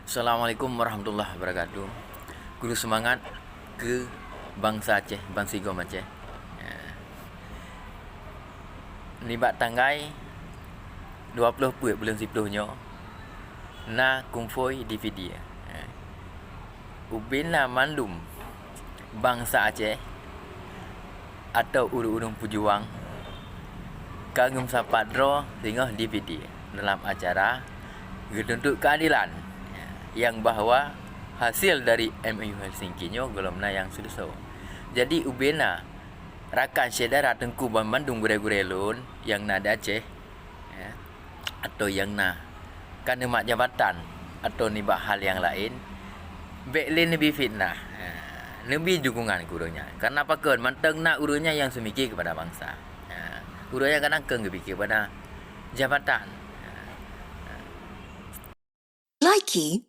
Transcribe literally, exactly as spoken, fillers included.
Assalamualaikum warahmatullahi wabarakatuh. Kuru seumangat keu bansa Aceh, bansigom Aceh. Ya. Nibak tanggai dua ploh peuet buleuen siploh nyoe na kumpôi di Pidie. Ya. Ubena mandum bansa Aceh atau ureuëng-ureuëng peujuang ka geumeusapat droe singoh di Pidie dalam acara geutuntut keadilan, nyang bahwa hasil dari M O U Helsinki nyoe gohlom na nyang seuleusoe. Jadi ubena rakan syedara teungku banmandum gurée-gurée lôn nyang na di Aceh, ya, atau nyang na ka neumat jabatan atau nibak hal nyang laén, bék lé neubi fitnah, ha, neubi dukungan keu ureuëng nyan. Karena pakon? Mantong na ureuëng nyan nyang seumike keupada bansa. Ha, ureuëng nyan kadang keu geupike pada jabatan. Ha, ha. Likee